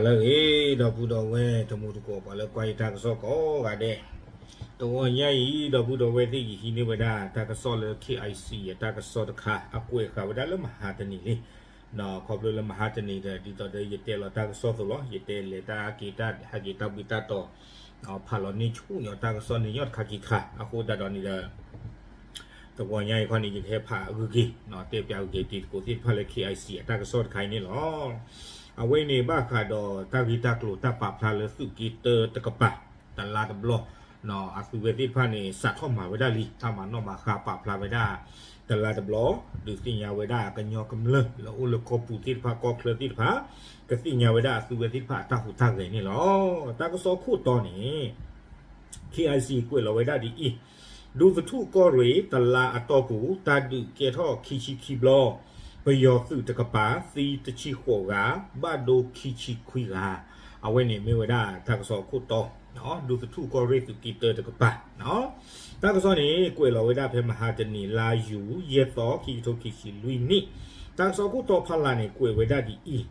လၢအဂ့ၤ ဒီပုၢ်ဒီဝဲၢ်တံၤသကိး ပှၤလၢကွၢ်ယတၢ်ကစီၣ်ကိးဂၤဒဲး, တဂီၤညါအံၤ ဒီပုၢ်ဒီဝဲၢ်သ့ၣ် ယဟံးန့ၢ်ဝဲဒၣ်တၢ်ကစီၣ်လၢ KIC အတၢ်ကစီၣ်တခါ အကွဲးဃာ်ဝဲဒၣ်လၢမဟါတနံၤလံ. ခီဖျိလၢမဟါတနံၤဒီး ဒ်သိးဒီးယတဲလီၤတၢ်ကစီၣ်အသိးလီၤ, ယတဲလဲၤတၢ်က့ၤတၢ် ဟဲက့ၤတၢ်ဘှံးတၢ်တီၤ, ဖးလီၤန့ၢ်ဆူၣ်ညီတၢ်ကစီၣ်န့ၣ် ညီတခါခံခါ အဃိသတးဒီးန့ၣ်ဒီး တဂီၤညါအံၤခီန့ၣ် ယကဟဲဖးဂုာ်က့ၤ တဲပၠးဂုာ်က့ၤတံၤသကိးသ့ၣ်တဖၣ်လၢ KIC အတၢ်ကစီၣ်တခါအံၤန့ၣ်လီၤ. အဝဲအံၤန့ၣ် ဘၣ်ဃးဒီးတၢ်ဂ့ၢ်တၢ်ကျိၤတၢ်ပာ်ဖျါလၢသုးက့တၢတကပၤ တလါတဘျီ, အသုဝဲသ့ၣ်တဖၣ်န့ၣ် စးထီၣ်မၤဝဲဒၣ်လံ တၢ်မၤနီၣ်မၤဃါပာ်ဖျါဝဲဒၣ် တလါတဘျီ, ဒုးသ့ၣ်ညါဝဲဒၣ်ကညီကမျၢၢ်လၢအိၣ်လၢကီၢ်ပူၤသ့ၣ်တဖၣ် ကီၢ်ချၢသ့ၣ်တဖၣ် ကသ့ၣ်ညါဝဲဒၣ်အသုဝဲသ့ၣ်တဖၣ်အတၢ်ဟူးတၢ်ဂဲၤန့ၣ်လီၤ. တၢ်ကစီၣ်ခိၣ်တီန့ၣ် KIC ကွဲးလီၤဝဲဒၣ်ဒ်အံၤ, ဒူသထူၣ်ကီၢ်ရ့ၣ် တလါအတီၢ်ပူၤ တၢ်ဒုးကဲထီၣ်ခံဆံခံဘျီ, ပယီၤသုးတကပၤ သံတဆံဃိးဂၤ, ဘၣ်ဒိခံဆံခွံဂၤ, အဝဲန့ၣ်မ့ၢ်ဝဲဒၣ်တၢ်ကစီၣ်အခိၣ်တီ, ဒူသထူၣ်ကီၢ်ရ့ၣ်သုးက့တၢတကပၤ, တၢ်ကစီၣ်န့ၣ် ကွဲးလီၤဝဲဒၣ်ဖဲမဟါတနံၤ လါယူၤ ယဲၢ်သီ ခံကထိခံဆံလွံၢ်နံၣ်, တၢ်ကစီၣ်အခိၣ်တီဖီလာ်န့ၣ် ကွဲးဝဲဒၣ်ဒ်အံၤ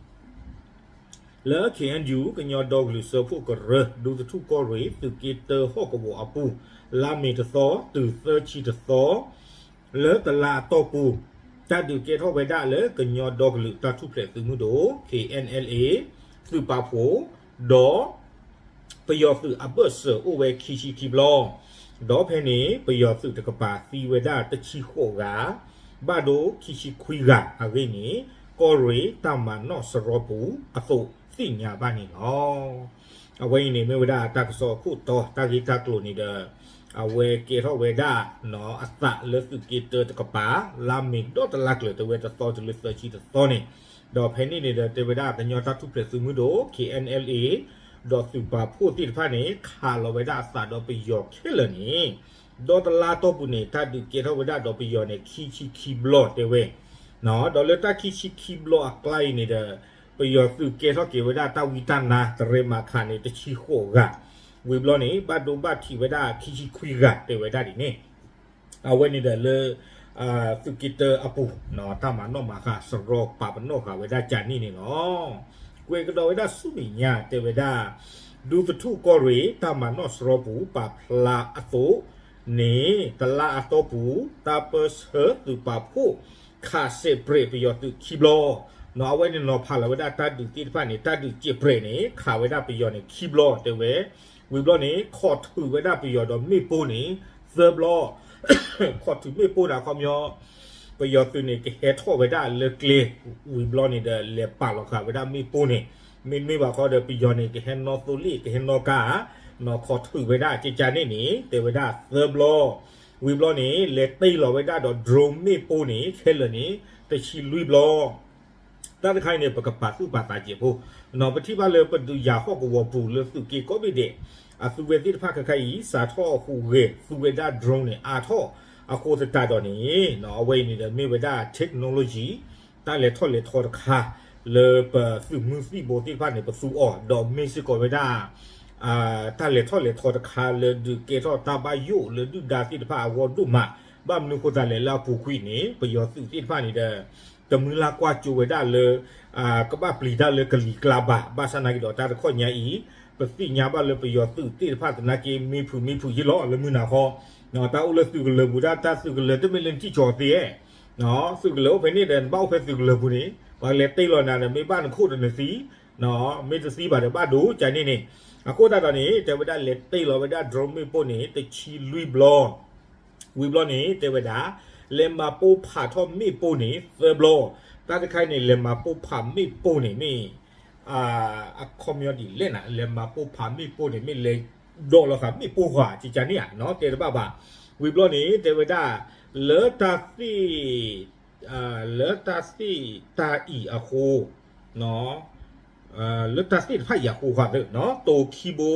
လၢ KNU ကညီဒီကလုာ်စၢဖှိၣ်ကရၢ ဒူသထူၣ်ကီၢ်ရ့ၣ် သုးက့တၢဟီၣ်ကဝီၤအပူၤ, လါမ့ၤတသီ တုၤသၢဆံတသီ, လၢတလါအတီၢ်ပူၤ, တၢ်ဒုးကဲထီၣ်ဝဲဒၣ်လၢကညီဒီကလုာ်တၢ်ထူၣ်ဖျဲးသုးမုၢ်ဒိၣ် KNLA သုးပာ်ဖှိၣ်, ဒီး ပယီၤသုးအဘၢၣ်စၢၤအိၣ်ဝဲခံဆံခံဘျီ, ဒီးဖဲန့ၣ် ပယီၤသုးတကပၤသံဝဲဒၣ်တဆံဃိးဂၤ, ဘၣ်ဒိခံဆံခွံဂၤအဂ့ၢ်န့ၣ် ကီၢ်ရ့ၣ်တၢ်မၤနီၣ်စရီပူၤအသိးသ့ၣ်ညါဘၣ်န့ၣ်လီၤ. အဝဲအံၤန့ၣ်မ့ၢ်ဝဲဒၣ်တၢ်ကစီၣ်အခိၣ်တီ တၢ်ဂ့ၢ်တၢ်ကျိၤန့ၣ်ဒီး အဝဲကဲထီၣ်ဝဲဒၣ် အသးလၢသုးက့တၢတကပၤ လါမ့ၤဒီတလါကျၢၤ တဲဝဲတသီတုၤလၢသၢဆံတသီန့ၣ်, ဒီးဖဲန့ၣ်န့ၣ်ဒီး တဲဝဲဒၣ်ကညီတၢ်ထူၣ်ဖျဲးသုးမုၢ်ဒိၣ် KNLA ဒီးသုးပာ်ဖှိၣ်သ့ၣ်တဖၣ်န့ၣ် ခးလီၤဝဲဒၣ်အသးဒီးပယီၤခဲလၢာ်န့ၣ်, ဒီတလါတီၢ်ပူၤန့ၣ် တၢ်ဒုးကဲထီၣ်ဝဲဒၣ်ဒီးပယီၤန့ၣ် ခံဆံခံဘျီတဲဝဲ, ဒီးလၢတၢ်ခံဆံခံဘျီအကျါအံၤန့ၣ်ဒီး ပယီၤသုးကဲထီၣ်က့ၤဝဲဒၣ်တၢ်ဝံတၢ်နါ တရံးမၤခးန့ၣ် တဆံဃိးဂၤ, ဝံၤဘျီန့ၣ် ဘၣ်ဒိဘၣ်ထံးဝဲဒၣ်ခံဆံခွံဂၤတဲဝဲဒၣ်ဒ်န့ၣ်, အဝဲန့ၣ်ဒီးလၢ သုးက့တၢအပူၤ တၢ်မၤနီၣ်မၤဃါစရီပာ်ပနီၣ်ဃာ်ဝဲဒၣ်ကန့ၣ်န့ၣ်လီၤ. ကွဲးကဒီးဝဲဒၣ်ဆူမဲာ်ညါတဲဝဲဒၣ် ဒူသထူၣ်ကီၢ်ရ့ၣ် တၢ်မၤနီၣ်စရီပူၤပာ်ဖျါအသိးန့ၣ် တလါအတီၢ်ပူၤ တၢ်ပၢဆှၢသုးပာ်ဖှိၣ် ခးစဲးပြဲးပယီၤသုးခံဘျီ, အဝဲန့ၣ်နီၤဖးလီၤဝဲဒၣ်တၢ်ဒုးသ့ၣ်တဖၣ်န့ၣ် တၢ်ဒုးစဲးပြဲးန့ၣ် ခးဝဲဒၣ်ပယီၤန့ၣ်ခံဘျီတဲဝဲ, ဝံၤဘျီန့ၣ် ခိးထုးဝဲဒၣ်ပယီၤဒီးမ့ၣ်ပိၢ်န့ၣ် သၢဘျီ ခိးထုးမ့ၣ်ပိၢ်န့ၣ် အခီပညီ ပယီၤသုးန့ၣ် ကဟဲထီၣ်ဝဲဒၣ်လၢကျဲ, ဝံၤဘျီန့ၣ်ဒီး လဲၤပာ်လီၤဃာ်ဝဲဒၣ်မ့ၣ်ပိၢ်န့ၣ်, မ့တမ့ၢ်ဘၣ်ဃီဒီး ပယီၤန့ၣ် ကဟဲနီၣ်သိလ့ၣ် ကဟဲနီၣ်ကါ, ခိးထုးဝဲဒၣ်ကကန့ၣ်န့ၣ် တဲဝဲဒၣ်သၢဘျီ, ဝံၤဘျီန့ၣ် လဲၤတ့ၢ်လီၤဝဲဒၣ်ဒီး drone မ့ၣ်ပိၢ်န့ၣ် ခဲလၢာ်န့ၣ် တဆံလွံၢ်ဘျီ တၢ်တခါအံၤန့ၣ် ပကပာ်သူၣ်ပာ်သးစဲးဖိ, ပထံၣ်ဘၣ်လၢပဒုးယၤဟီၣ်ကဝီၤပူၤလၢသုးက့ကိးဘ့ၣ်ဒဲး, အသုဝဲသ့ၣ်တဖၣ်ခဲခါအံၤ စးထီၣ်ဟူးဂဲၤသူဝဲဒၣ် drone န့ၣ် အါထီၣ်အဃိသတးဒီးန့ၣ်, အဝဲအံၤန့ၣ်ဒီးမ့ၢ်ဝဲဒၣ် technology တၢ်လဲၤထီၣ်လဲၤထီတခါ လၢပသုးမုၢ်သံၣ်ဘိသ့ၣ်တဖၣ်န့ၣ် ပသူအီၤ, ဒီးမ့ၢ်စ့ၢ်ကီးဝဲဒၣ် တၢ်လဲၤထီၣ်လဲၤထီတခါလၢဒုးကဲထီၣ်တၢ်ဘၣ်ယိၣ်လၢဒုၣ်ဒါသ့ၣ်တဖၣ်အဂီၢ်ဒိၣ်မး, ဘၣ်မနုၤအဃိသတးလဲၣ် လၢအပူၤကွံာ်န့ၣ် ပယီၤသုးသ့ၣ်တဖၣ်န့ၣ်ဒီး တမုၢ်လၢ်ကွၢ်ကၠိဝဲဒၣ်လၢ ကဘၣ်ပျံၤတၢ်လၢကလံၤကျါဘၣ်, ဘၣ်ဆၣ်သနာ်က့ဒီးတၢ်တခီညါအံၤ ပသ့ၣ်ညါဘၣ်လၢပယီၤသုးသ့ၣ်တဖၣ်သနာ်က့ မ့ၢ်ဖုးမ့ၢ်ဖုးယံလီၤလၢမုၢ်နၤဃီ, တၢ်အိၣ်လၢသုးကလၢၤပူၤဒၣ် တၢ်သုးကလၢၤတမ့ၢ်လၢနထံၣ်ကၠီၤသ့, သုးကလၢၤအိၣ်ဖဲန့ၣ်ဒီး နဘၣ်အိၣ်ဖဲသုးကလၢၤပူၤန့ၣ် ပှၤလဲၤတ့ၢ်လီၤနၤဒီး မ့ၢ်ဘၣ်နခိၣ်ဒီးနသံ, မ့ၢ်တသံဘၣ်ဒီးဘၣ်ဒိကန့ၣ်န့ၣ်, အဃိသတးဒီးန့ၣ် တဲဝဲဒၣ်လဲၤတ့ၢ်လီၤဝဲဒၣ် drone မ့ၣ်ပိၢ်န့ၣ် တဆံလွံၢ်ဘျီ ဝံၤဘျီန့ၣ် တဲဝဲဒၣ် လဲၤမၤပိၢ်ဖးထီၣ်မ့ၣ်ပိၢ်န့ၣ် သၢဘျီ, တၢ်တခါအံၤန့ၣ် လဲၤမၤပိၢ်ဖးမ့ၣ်ပိၢ်န့ၣ်မ့ၢ် အခီပညီဒ်လဲၣ်နၤ, လဲၤမၤပိၢ်ဖးမ့ၣ်ပိၢ်န့ၣ် မ့ၢ်လဲၤဒီးလီၤဃာ်မ့ၣ်ပိၢ်ဃာ်ကကန့ၣ်ဧါ, တဲတဘၣ်ဘၣ်. ဝံၤဘျီန့ၣ် တဲဝဲဒၣ် လၢတၢ်သ့ၣ် လၢတၢ်သ့ၣ်တၢ်အံၤအဃိ လၢတၢ်သ့ၣ်တဖၣ်အံၤအဃိဃာ်သ့ၣ် တိၤခံဘိ,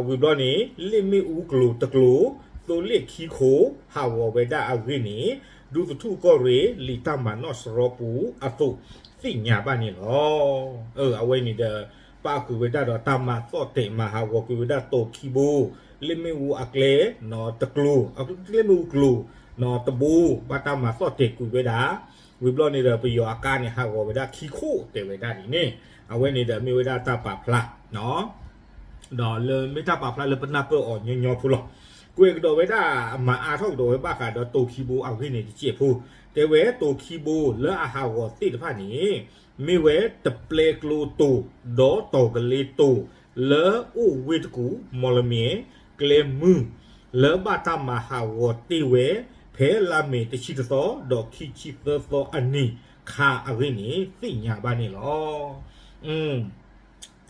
ဝံၤဘျီန့ၣ် လ့ၣ်မ့ၣ်အူကျိၤတကျိၤ, သိလ့ၣ်ခံခိၣ် ဟးဂီၤဝဲဒၣ်အဂ့ၢ်န့ၣ် ဒူသထူၣ်ကီၢ်ရ့ၣ် လံာ်တၢ်မၤနီၣ်စရီပူၤအသိး သ့ၣ်ညါဘၣ်န့ၣ်လီၤ. အဝဲန့ၣ်ဒီး ပၣ်ဃုာ်ဝဲဒၣ်ဒီးတၢ်မၤသီၣ်တဲာ်မၤဟးဂီၤကွံာ်ဝဲဒၣ်တိၤခံဘိ, လ့ၣ်မ့ၣ်အူအကျဲ တကျိၤ, လ့ၣ်မ့ၣ်အူကျိၤ တဘိ ဘၣ်တၢ်မၤသီၣ်တဲာ်ကွံာ်ဝဲဒၣ်, ဝံၤဘျီန့ၣ်ဒီး ပယီၤအကါန့ၣ် ဟးဂီၤဝဲဒၣ်ခံခိၣ်တဲဝဲဒၣ်ဒ်န့ၣ်, အဝဲန့ၣ်ဒီးမ့ၢ်ဝဲဒၣ်တၢ်ပာ်ဖျါ ဒီးလၢမ့ၢ်တၢ်ပာ်ဖျါလၢပနၢ်ပၢၢ်အီၤညီညီဖိလီၤ. ကွဲးကဒီးဝဲဒၣ် မၤအါထီၣ်ကဒီးဝဲဘၣ်ဃးဒီးတိၤခံဘိအဂ့ၢ်န့ၣ်တစဲးဖိ, တဲဝဲတိၤခံဘိလၢအဟးဂီၤသ့ၣ်တဖၣ်န့ၣ် မ့ၢ်ဝဲတပျဲကျိတိၤ ဒီးတီၤကလ့တိၤ လၢအိၣ်ဝ့ၢ်တကူၣ် မီၢ်လမၠဲၣ် ကျဲမုၢ် လၢဘၣ်တၢ်မၤဟးဂီၤတ့ၢ်ဝဲ ဖဲလါမ့ၤတဆံတသီ ဒီးခံဆံသၢသီအနံၤခါအဂ့ၢ်န့ၣ် သ့ၣ်ညါဘၣ်န့ၣ်လီၤ.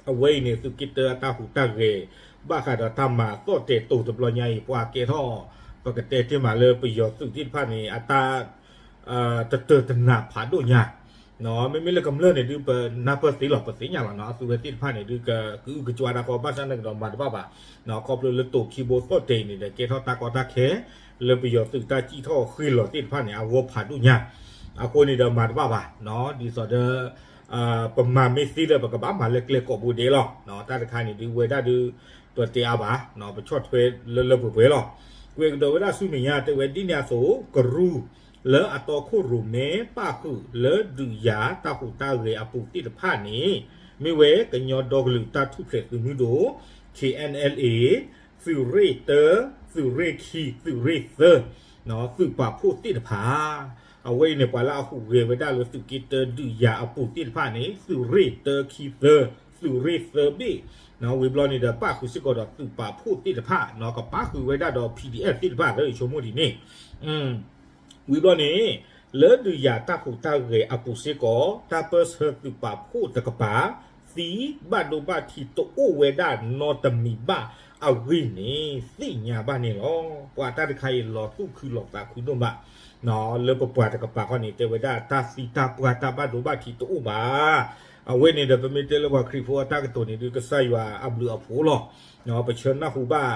အဝဲအံၤန့ၣ် သုးက့တၢအတၢ်ဟူးတၢ်ဂဲၤ ဘၣ်ဃးဒီးတၢ်မၤသီၣ်တဲာ်တိၤတဘျီညါအံၤ ပှၤကဲထီၣ် ပကတဲတ့ၢ်မးလၢပယီၤသုးသ့ၣ်တဖၣ်န့ၣ် အတၢ် တတၢၢ်တနၤဖးဒိၣ်ညါ, မ့မ့ၢ်လၢကမျၢၢ်န့ၣ်ဒုး ပနၢ်ပၢၢ်သ့လီၤ ပသ့ၣ်ညါလီၤနီၤ, အသုးဝဲသ့ၣ်တဖၣ်န့ၣ်ဒုး ကအုကကွါတၢ်ဃီ ဘၣ်ဆၣ်သနာ်က့ဒီးမၤတဘၣ်ဘၣ်, ခီဖျိလၢတိၤခံဘိသီၣ်တဲာ်အံၤန့ၣ်ဒီး ကဲထီၣ်တၢ်ကီတၢ်ခဲ လၢပယီၤသုးတၢ်စံၣ်ထီၣ်ဃ့ၢ်လီၤသ့ၣ်တဖၣ်န့ၣ် အဂီၢ်ဖးဒိၣ်ညါ, အဃိန့ၣ်ဒီးမၤတဘၣ်ဘၣ်, ဒ်သိးဒီး ပမၤမ့ၢ်သ့ဒီး ပကဘၣ်မၤလၢကျဲကိးဘိဒဲးလီၤ, တၢ်တခါန့ၣ်ဒုးဝဲဒၣ်ဒုး ပတဲအါဘၣ်, ပဆီၣ်ထွဲလၢလၢပှဲၤပှဲၤလီၤ. ကွဲးကဒီးဝဲဒၣ်ဆူမဲာ်ညါ တဲဝဲဒ်န့ၣ်အသိး ကရူၢ် လၢအတီခိၣ်ရိၣ်မဲ ပၣ်ဃုာ်လၢဒုးယၤတၢ်ဟူးတၢ်ဂဲၤအပူၤသ့ၣ်တဖၣ်န့ၣ် မ့ၢ်ဝဲကညီဒီကလုာ်တၢ်ထူၣ်ဖျဲးသုးမုၢ်ဒိၣ် ခ့ၣ်အဲၣ်အဲၣ်လ်အ့ သုးရ့ၣ်တၢ သုးရ့ၣ်ခံ သုးရ့ၣ်သၢ သုးပာ်ဖှိၣ်သ့ၣ်တဖၣ်, အဝဲအံၤန့ၣ် ပှၤလၢအဟူးဂဲၤဝဲဒၣ်လၢသုးက့တၢဒုးယၤအပူၤသ့ၣ်တဖၣ်န့ၣ် သုးရ့ၣ်တၢခံသၢ သုးရ့ၣ်သၢဘ့ၣ်, ဝံၤဘျီန့ၣ်ဒီး ပၣ်ဃုာ်စ့ၢ်ကီးဒီးသုးပာ်ဖှိၣ်သ့ၣ်တဖၣ် ကပၣ်ဃုာ်ဝဲဒၣ်ဒီး ပီၣ်ဒံၣ်အဲၣ်ဖ် သ့ၣ်တဖၣ်လၢယဆိကမိၣ်ဒ်န့ၣ် ဝံၤဘျီန့ၣ် လၢဒုးယၤတၢ်ဟူးတၢ်ဂဲၤအပူၤစ့ၢ်ကီး တၢ်ပၢၢ်ဆၢသုးပာ်ဖှိၣ်တကပၤ သံဘၣ်ဒိဘၣ်ထံးတအိၣ်ဝဲဒၣ်နီတမံၤဘၣ်အဂ့ၢ်န့ၣ် သ့ၣ်ညါဘၣ်န့ၣ်လီၤ. ပှၤတၢ်တခါအံၤလီၤသူၣ်ခုလီၤသးခုဒိၣ်မး လၢပပှၤတကပၤခီန့ၣ် တဲဝဲဒၣ်တၢ်သံတၢ်ပှၢ်တၢ်ဘၣ်ဒိဘၣ်ထံးတအိၣ်ဘၣ်. အဝဲန့ၣ်ဒီး ပမ့ၢ်တဲလၢပှၤခရံာ်ဖိအတၢ်ကတိၤန့ၣ်ဒုး ကစၢ်ယွၤအဘျုးအဖှိၣ်လီၤ. ပဆၢနၢ်ဟူဘၣ်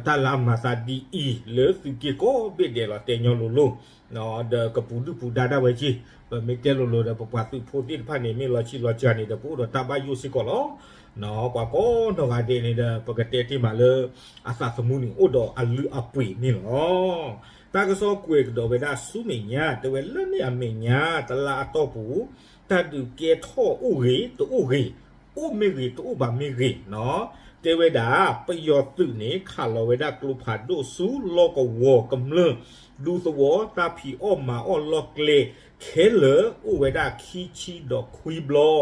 တၢ်လၢအမၤသးဒ်အံၤ လၢသုးက့ကိးဘ့ၣ်ဒဲးလီၤ တဲညီလိၤလိၤ ဒီးကပူၤဒုၣ်ပူၤဒါဒၣ်ဝဲက့ၤ, ပမ့ၢ်တဲလိၤလိၤဒီးပပှၤသုးဖိသ့ၣ်တဖၣ်န့ၣ် မ့ၢ်လီၤဆံးလီၤစှၤန့ၣ်ဒီး ပအိၣ်ဒီးတၢ်ဘၣ်ယိၣ်စ့ၢ်ကီးလီၤ. ပှၤကိးနီၢ်ဂၤဒဲးန့ၣ်ဒီး ပကတဲတ့ၢ်မးလၢ အသးသမူန့ၣ် အိၣ်ဒီးအလုၢ်အပှ့ၤန့ၣ်လီၤ. တၢ်ကစီၣ်ကွဲးကဒီးဝဲဒၣ်ဆူမဲာ်ညါ တဲဝဲလၢန့ၣ်အမဲာ်ညါ တလါအတီၢ်ပူၤ တၢ်ဒုးကဲထီၣ်အိၣ်ဂ့ၤတအိၣ်ဂ့ၤ အိၣ်မ့ၢ်ဂ့ၤတအိၣ်ဘၣ်မ့ၢ်ဂ့ၤနီၤ, တဲဝဲဒၣ် ပယီၤသုးန့ၣ် ခးလီၤဝဲဒၣ်ကျိဖးဒိၣ်ဆူလီၢ်ကဝီၤကမျၢၢ် ဒူသဝီ တၢ်ဖံးအီၣ်မၤအီၣ်လီၢ်ကျဲ ခဲလၢာ်အိၣ်ဝဲဒၣ်ခံဆံဒီးခွံဘျီ,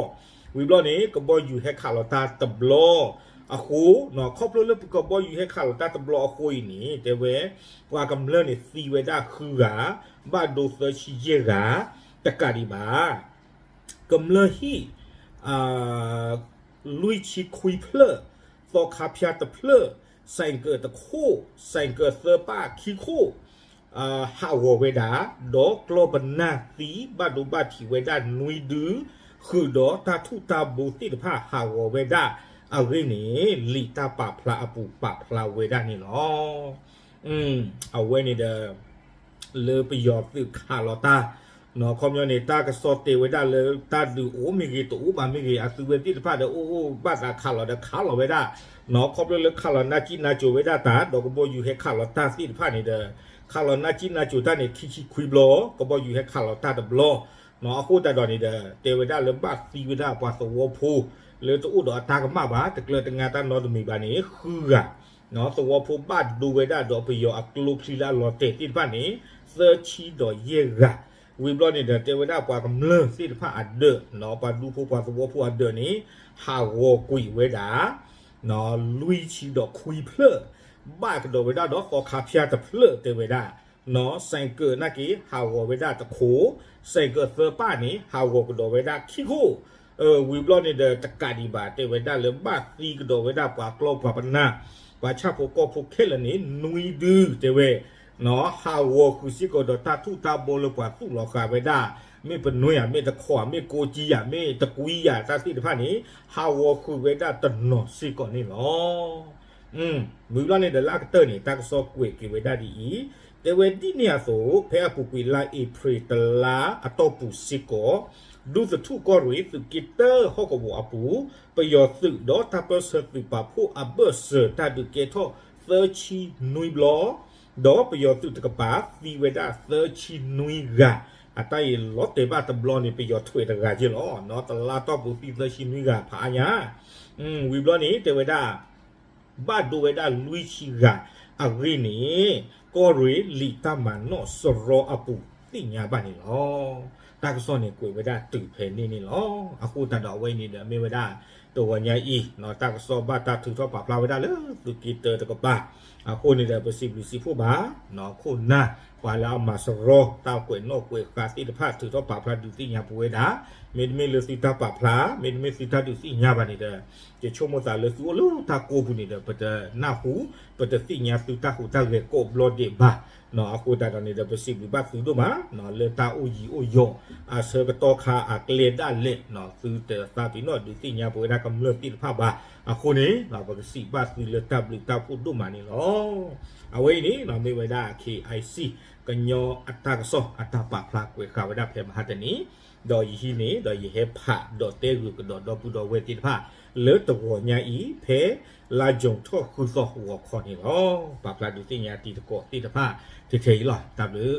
ဝံၤဘျီန့ၣ် ကဘီယူၤဟဲခးလီၤတၢ်တဘျီအဃိ, ခီဖျိလၢကဘီယူၤဟဲခးလီၤတၢ်တဘျီအဃိအံၤန့ၣ် တဲဝဲ ပှၤကမျၢၢ်န့ၣ် သံဝဲဒၣ်ဃုဂၤ, ဘၣ်ဒိသၢဆံယဲၢ်ဂၤ, တကးဒံးဘၣ် ကမျၢၢ်ဟံၣ် လွံၢ်ဆံခွံဖျၢၣ်, သီခါဖၠါတဖျၢၣ်, စဲးကၢးတခိၣ်, စဲးကၢးသၢပၣ်ခံခိၣ် ဟးဂီၤဝဲဒၣ်, ဒီးကျီၢ်ပနၢ်သံဘၣ်ဒိဘၣ်ထံးဝဲဒၣ်နွံဒု, ဃုာ်ဒီးတၢ်ထူၣ်တၢ်ဘိသ့ၣ်တဖၣ်ဟးဂီၤဝဲဒၣ်အဂ့ၢ်န့ၣ် လံာ်တၢ်ပာ်ဖျါအပူၤပာ်ဖျါဝဲဒၣ်န့ၣ်လီၤ. အဝဲန့ၣ်ဒီး လၢပယီၤသုးခးလီၤတၢ်, ခီပညီန့ၣ် တၢ်ကစီၣ်တဲဝဲဒၣ်လၢတၢ်ဒုးအိၣ်မ့ၢ်ဂ့ၤ တအိၣ်ဘၣ်မ့ၢ်ဂ့ၤ အသုဝဲသ့ၣ်တဖၣ်ဒီးအိၣ်အိၣ်ဘၣ်သးခးလီၤဒီးခးလီၤဝဲဒၣ်, ခီဖျိလၢခးလီၤနါကံၣ်နါကိၤဝဲဒၣ်တၢ် ဒီးကဘီယူၤဟဲခးလီၤတၢ်သ့ၣ်တဖၣ်န့ၣ်ဒီး ခးလီၤနါကံၣ်နါကိၤတၢ်န့ၣ် ခံဆံခွံဘျီ, ကဘီယူၤဟဲခးလီၤတၢ်တဘျီ, အဃိသတးဒီးန့ၣ်ဒီး တဲဝဲဒၣ်လၢဘၣ်သံဝဲဒၣ်ပှၤသဝီဖိ လၢတအိၣ်ဒီးအတၢ်ကမၣ်ဘၣ် တကျၢၤတငါတၢ်နီတမံၤဘၣ်န့ၣ် ဃုဂၤ သဝီဖိဘၣ်ဒိဝဲဒၣ်ဒီးပယီၤအကျိချံလၢအလီၤတဲာ်သ့ၣ်တဖၣ်န့ၣ် သၢဆံဒီးယဲၢ်ဂၤ, ဝံၤဘျီန့ၣ်ဒီး တဲဝဲဒၣ်ပှၤကမျၢၢ်သ့ၣ်တဖၣ်အဒၢး, ပှၤဒူဖိပှၤသဝီဖိအဒၢးန့ၣ် ဟးဂီၤကွံာ်ဝဲဒၣ် လွံၢ်ဆံဒီးခွံဖျၢၣ်, ဘၣ်ကဒီးဝဲဒၣ်ဒီးသီခါဖၠါတဖျၢၣ်တဲဝဲဒၣ်, စဲးကၢးနာ်က့ ဟးဂီၤဝဲဒၣ်တခိၣ်, စဲးကၢးသၢပၣ်န့ၣ် ဟးဂီၤကဒီးဝဲဒၣ်ခံခိၣ်, ဝံၤဘျီန့ၣ်ဒီး တကးဒံးဘၣ် တဲဝဲဒၣ်လၢဘၣ်သံကဒီးဝဲဒၣ်ပှၤကျီၢ်ပှၤပနၢ်, ပှၤဆၣ်ဖိကီၢ်ဖိခဲလၢာ်န့ၣ် နွံဒု တဲဝဲ, ဟးဂီၤဃုာ်စ့ၢ်ကီးဒီးတၢ်ထူၣ်တၢ်ဘိလၢပှၤသူၣ်လီၤဃာ်ဝဲဒၣ်, မ့ၢ်ပနွဲၢ်ဧါ, မ့ၢ်တခီဧါ, မ့ၢ်ကိးကံယၤ, မ့ၢ်တကွံယၤတၢ်သ့ၣ်တဖၣ်န့ၣ် ဟးဂီၤဃုာ်ဝဲဒၣ်တနီၤစ့ၢ်ကီးန့ၣ်လီၤ. ဝံၤဘျီန့ၣ်ဒီးလၢအကတၢၢ်န့ၣ် တၢ်ကစီၣ်ကွဲးက့ၤဝဲဒၣ်ဒ်အံၤ, တဲဝဲဒ်န့ၣ်အသိး ဖဲအပူၤကွံာ်လါအ့ဖြ့ၣ်တလါအတီၢ်ပူၤစ့ၢ်ကီး, ဒူသထူၣ်ကီၢ်ရ့ၣ် သုးက့တၢဟီၣ်ကဝီၤအပူၤ, ပယီၤသုးဒီးတၢ်ပၢၢ်ဆၢသုးပာ်ဖှိၣ်အဘၢၣ်စၢၤတၢ်ဒုးကဲထီၣ်သၢဆံနွံဘျီ, ဒီးပယီၤသုးတကပၤသံဝဲဒၣ်သၢဆံနွံဂၤ, အတၢ်အံၤလီၤတဲာ်ဘၣ်တဘျီန့ၣ် ပယီၤထွဲးတဂၤက့လီၤ. နီၢ်တလါတီၢ်ပူၤသံသၢဆံနွံဂၤဖးအါညါ, ဝံၤဘျီန့ၣ် တဲဝဲဒၣ် ဘၣ်ဒိဝဲဒၣ်လွံၢ်ဆံဂၤအဂ့ၢ်န့ၣ် ကီၢ်ရ့ၣ်လံာ်တၢ်မၤနီၣ်စရီအပူၤသ့ၣ်ညါဘၣ်န့ၣ်လီၤ. တၢ်ကစီၣ်န့ၣ်ကွဲးဝဲဒၣ်တုၤဖဲန့ၣ်န့ၣ်လီၤ. အဃိသတးဒီးအဝဲအံၤန့ၣ်ဒီးမ့ၢ်ဝဲဒၣ် တဂီၤညါအံၤ တၢ်ကစီၣ်ဘၣ်တၢ်ထုးထီၣ်ပာ်ဖျါဝဲဒၣ်လၢသုးက့တၢတကပၤ, အဃိန့ၣ်ဒီး ပစံးဘျုးစံးဖှိၣ်ဘၣ် ခိၣ်နၢ် ပှၤလၢအမၤစရီတၢ်ကွဲးနီၣ်ကွဲးဃါသ့ၣ်တဖၣ်ထုးထီၣ်ပာ်ဖျါဒုးသ့ၣ်ညါပဝဲဒၣ်, မ့တမ့ၢ်လၢသုတၢ်ပာ်ဖျါ မ့တမ့ၢ်သုတၢ်ဒုးသ့ၣ်ညါဘၣ်န့ၣ်ဒီး ယဆိကမိၣ်သးလၢသုအိၣ်လၢတၢ်ကိးပူၤန့ၣ်ဒီး ပတနၢ်ဟူ ပတသ့ၣ်ညါသုတၢ်ဟူးတၢ်ဂဲၤကိးဘျီဒဲးဘၣ်. အဃိသတးဒီးန့ၣ်ဒီး ပစံးဘျုးဘၣ်သုဒိၣ်မး လၢတၢ်အိၣ်ယံၤအိၣ်ယီၤအဆၢကတီၢ်ခါအကျဲဒၣ်လဲာ် သုတသးပ့ၤနီၣ်ဒုးသ့ၣ်ညါပဝဲဒၣ်ကမျၢၢ်သ့ၣ်တဖၣ်ဘၣ်. အဃိန့ၣ် ပကစံးဘၣ်သုလၢတၢ်ဘျုးတၢ်ဖှိၣ်ဒိၣ်မးန့ၣ်လီၤ. အဝဲအံၤန့ၣ် မ့ၢ်ဝဲဒၣ် KIC ကညီအတၢ်ကစီၣ်အတၢ်ပာ်ဖျါကွဲးဃာ်ဝဲဒၣ်ဖဲမဟါတနံၤ, ဒီးယဟံးန့ၢ် ဒီးယဟဲဖးဒီးတဲဂုာ်ကဒီးဒီပုၢ်ဒီဝဲၢ်သ့ၣ်တဖၣ် လၢတဂီၤညါအံၤ ဖဲလါယူၤထီၣ်ဃုသီဂီၤခီန့ၣ်လီၤ. ပာ်ဖျါဒုးသ့ၣ်ညါတံၤသကိးသ့ၣ်တဖၣ် ထဲထဲအံၤလီၤ. တၢ်ဘျုး